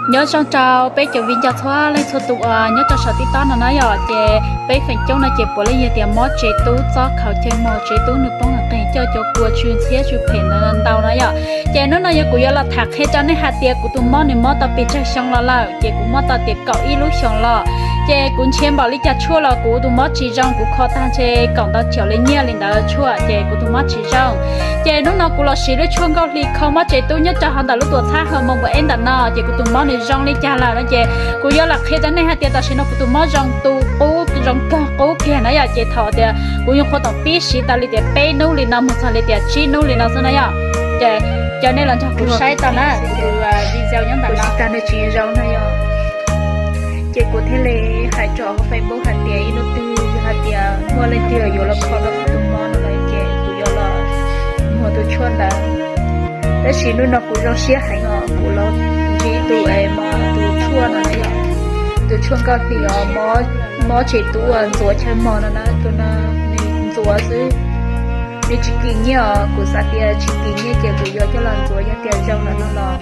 Nyob zoo rau peb cov viv ncaus txhua leej txhua tus uas nyob rau saum TikTok no na yom. Ces peb feem coob no ces puav leej yog tias mob tsev tub txob khaus chaw mos, tsev tub nws poob nqes coj cov kua tsw ntxhiab tsw phem ntau na yom. Ces hnub no yog kuv yuav los tham qhia rau nej hais tias kuv tus mob nws mob tau pes tsawg xyoo los lawm, ces kuv mob tau tias kaum ib lub xyoos los. Ces kuv nrhiav npaum li cas tshuaj los kuv tus mob tsis zoo, kuv kho tag nrho kaum ntau caum li nyiaj li ntawd tshuaj ces kuv tus mob tsis zoo. Ces hnub no kuv los siv lub tshuaj nkauj hli kho mob tsev tub nyob rau hauv ntawm lub tuam txhab hormone npua eb ntawm no, ces kuv tus mob nws zoo li cas lawm no ces kuv yuav los qhia rau nej hais tias tam sim no kuv tus mob zoo tu qub zoo kawg qub kiag na yom. Ces thaum tias kuv nyuam qhuav tau pib siv tau li tias peb hnub li no mus txog li tias tsib hnub li no xwb na yom. Ces cov nej los nrog kuv saib tau na, kuv tus video nyob ntawm no tsis zoo na yom. Ces kuv thiaj li hais rau hauv Facebook hais tias ib hnub twg yog hais tias muaj leej twg yuav los kho tau kuv tus mob no lawm ces kuv yuav los muag tus tshuaj ntawd. Tab sis hnub no kuv zoo siab heev os, kuv los ntsib tus es mob tus tshuaj no na yom, tus tshuaj nkauj hli os, mob tsev tub uas ntxuav chaw mos no na, tus no nws ntxuav xwb, nws tsis kim nyiaj os. Kuv xav tias tsis kim nyiaj ces kuv yuav coj los ntxuav, yog tias zoo lawm no los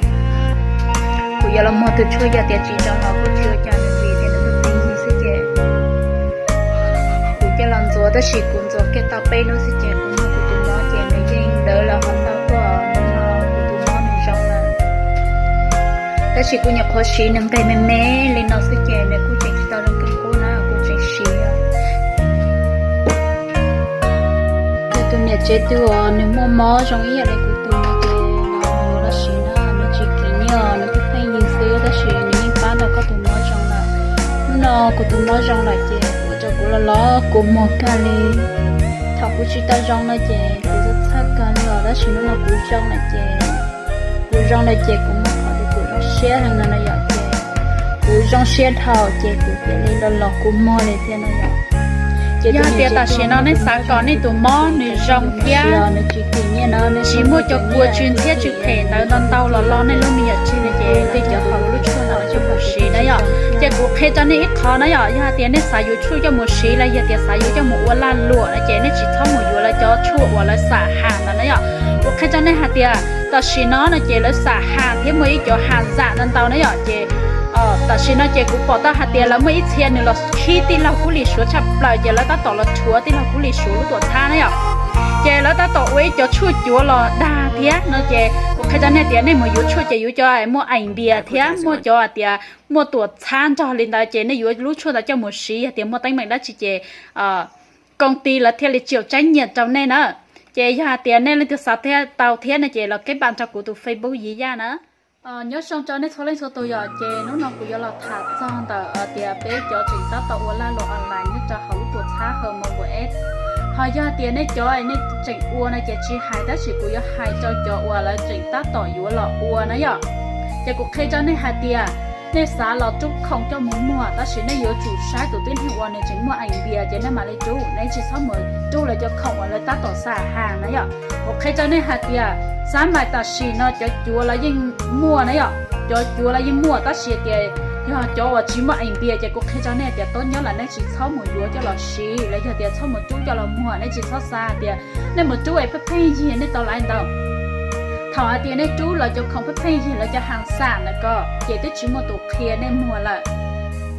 kuv yuav los muag tus tshuaj, yog tias tsis zoo los kuj tsis ua cas, nws vim tias nws pheej yig xwb ces kuv coj los ntxuav. Tab sis kuv ntxuav kiag tau peb hnub xwb ces kuv nug kuv tus mob ces nws yeej dawv lawm hov ntau tuaj, hnub no kuv tus mob nws zoo lawm. Tab sis kuv nyuam qhuav siv nws nqes me me li no xwb ces nws kuj tseem tsis tau zoo kawg qub na, kuv tseem siv. Yog tus niam tsev twg uas nws muaj mob zoo ib yam li kuv tus no ces los siv na, nws tsis kim nyiaj, nws pheej pheej yig xwb tab sis nws yeej pab tau koj tus mob zoo lawm. Hnub no kuv tus mob zoo lawm ces ua rau kuv los los kua muag kawg li. Thaum kuv tsis tau zoo no ces kuv txhawj txhawj kawg li os, tab sis hnub no kuv zoo lawm ces, kuv zoo lawm ces kuv muaj qhov tias kuv zoo siab heev no no yom. Ces kuv zoo siab dhau ces kuv cia li los los kua muag li thiab no yom. Ces yog tias tam sim no nej xav kom nej tus mob nws zoo thiab nws tsis kim nyiaj no, nws tsis muaj cov kua tsw ntxhiab tsw phem ntawd ntau ntau los lo nej lub me nyuam tsig no ces nej cov hauv lub tshuaj ntawd coj mus siv na yom. Ces kuv qhia rau nej ib qho na yom, yog hais tias nej xav yuav tshuaj coj mus siv los yog tias xav yuav coj mus ua lag luam no ces nej tsis txhob mus yuav lawv cov tshuaj uas lawv xam has ntawd na yom. Kuv qhia rau nej hais tias tam sim no no ces lawv xam has thiab muaj ib cov has zam ntau ntau na yom. Ces tam sim no ces kuv pom tau hais tias lawv muaj ib txhia nws los khib tij laug Kub Lis Suav tshaj plaws ces lawv tab tom los rhuav tij laug Kub Lis Suav lub tuam txhab na yom. Ces lawv tab tom ua ib cov tshuaj cuav los dag thiab no ces kuv qhia rau nej tias nej mus yuav tshuaj ces yuav cov muaj ees npias thiab muaj cov hais tias muaj tuam txhab nrog li ntawd ces nej yuav lub tshuaj ntawd coj mus siv yog tias muaj teeb meem dab tsi ces koob ti lawv thiaj li tsiam tsaib nyiam rau nej na. Ces yog hais tias nej leej twg xav tau thiab no ces los keb npas rau kuv tus Facebook Yiv Yaj na. Nyob zoo rau nej txhua leej txhua tus yom, ces hnub no kuv yuav los tham txog ntawm tias peb cov tseem tab tom ua lag luam online nyob rau hauv lub tuam txhab hormone npua eb. Ho yog tias nej cov nej tseem ua no ces tsis hais tab sis kuv yuav hais rau cov uas lawv tseem tab tom yuav los ua na yom. Ces kuv qhia rau nej hais tias nej xav los rub khoom coj mus muag tab sis nej yuav tsum saib tus tib neeg uas nws tseem muaj ees npias ces nej mam li rub, nej tsis txhob mus rub lawv cov khoom uas lawv tab tom xam has na yom. Kuv qhia rau nej hais tias xab mais tam sim no cov cuav lawv yeej muaj na yom, cov cuav lawv yeej muaj tab sis tias yog cov uas tsis muaj ees npias ces kuv qhia rau nej tias tub nyob los nej tsis txhob mus yuav coj los siv los yog tias txhob mus rub coj los muag, nej tsis txhob xav hais tias nej mus rub es pheej pheej yig nej tau laiv ntau. Thaum hais tias nej rub lawv cov khoom pheej pheej yig lawv cov has xam ntawm ko ces twb tsis muaj tus qhia nej muag lawm,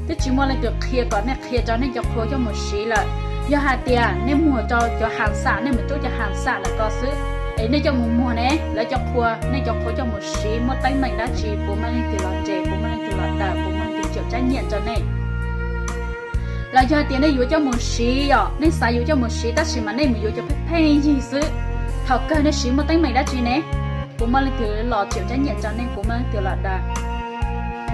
twb tsis muaj leej twg qhia kom nej qhia rau nej cov qhua coj mus siv lawm. Yog hais tias nej muag rau cov has xam, nej mus rub cov has xam ntawm ko xwb es nej coj mus muag ne, lawv cov qhua, nej cov qhua coj mus siv muaj teeb meem dab tsi, puas muaj leej twg los nres, puas muaj leej twg los daws, puas muaj leej twg tsiam tsaib nyiam rau nej? Los yog tias nej yuav coj mus siv yom, nej xav yuav coj mus siv tab sis mas nej mus yuav cov pheej pheej yig xwb, thaum kawg nej siv muaj teeb meem dab tsi ne? Puas muaj leej twg los tsiam tsaib nyiam rau nej, puas muaj leej twg los daws?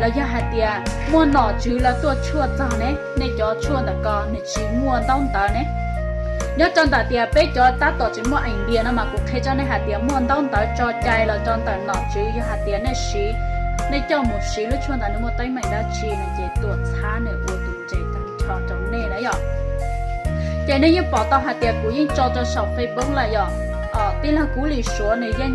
Los yog hais tias muaj nom tswv lawv tuaj tshuaj txog ne, nej cov tshuaj ntawm ko nws tsis muaj ntaub ntawv ne? Nyob rau ntawm tias peb cov tab tom tsis muaj ees npias no mas kuv qhia rau nej hais tias muaj ntaub ntawv tso cai los rau ntawm nom tswv, yog hais tias nej siv, nej coj mus siv lub tshuaj ntawd nws muaj teeb meem dab tsi no ces tuam txhab nws ua tus nres tag nrho rau nej na yom. Ces nej yeej pom tau hais tias kuv yeej tso rau saum Facebook lawm yom, tij laug Kub Lis Suav nws yeej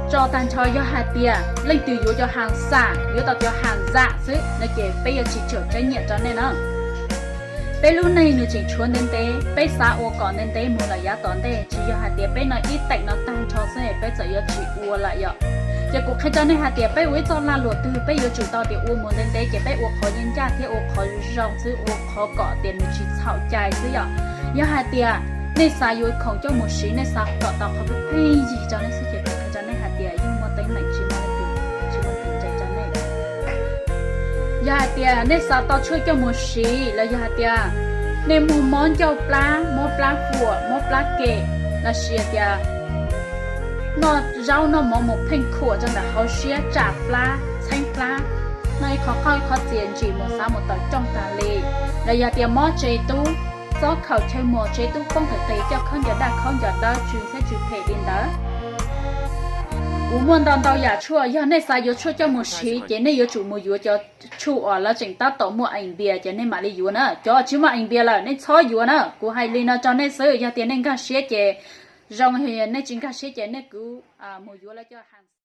tso tag nrho, yog hais tias leej twg yuav cov has xam, yuav tau cov has xam xwb no ces peb yuav tsis tsiam tsaib nyiam rau nej na. Peb lub neej nws tseem tshuav ntev ntev, peb xav ua kom ntev ntev mus lawm yav tom ntej, tsis yog hais tias peb no ib teem no tag nrho xwb peb txawm yuav tsis ua lawm yom. Ces kuv qhia rau nej hais tias peb ua ib txoj lag luam twg peb yuav tsum tau tias ua mus ntev ntev, ces peb ua qhov yeej ncaj thiab ua qhov zoo xwb, ua qhov kom tias nws tsis txhaum cai xwb yom. Yog hais tias nej xav yuav khoom coj mus siv, nej xav kom tau qhov pheej yig rau nej xwb ces kuv qhia rau nej hais tias yeej muaj teeb meem, tsis muaj leej twg, tsis muaj leej twg ntse rau nej. Yog hais tias nej xav tau tshuaj coj mus siv los yog hais tias nej muaj mob ncauj plab, mob plab huam, mob plab kem, los sis hais tias noj zaub noj mov mus pheej khuam rau ntawm hauv siab, tsam plab, txheeb plab, noj ib qho qaub ib qho txias ntsim mus xav mus tawm rooj tag li, los yog tias mob tsev tub, txob khaum chaw muag, tsev tub poob qis qis, coj khaub ncaws daj khaub ncaws dawb tsw ntxhiab tsw phem li ntawd. Kuv muaj ntau ntau yam tshuaj, yog nej xav yuav tshuaj coj mus siv ces nej yuav tsum mus yuav cov tshuaj uas lawv tseem tab tom muaj ees npias ces nej mam li yuav na. Cov tsis muaj ees npias lawm nej txhob yuav na. Kuv hais li no rau nej xwb, yog tias nej nkag siab ces zoo, nej tsis nkag siab ces nej kuj mus yuav lawv cov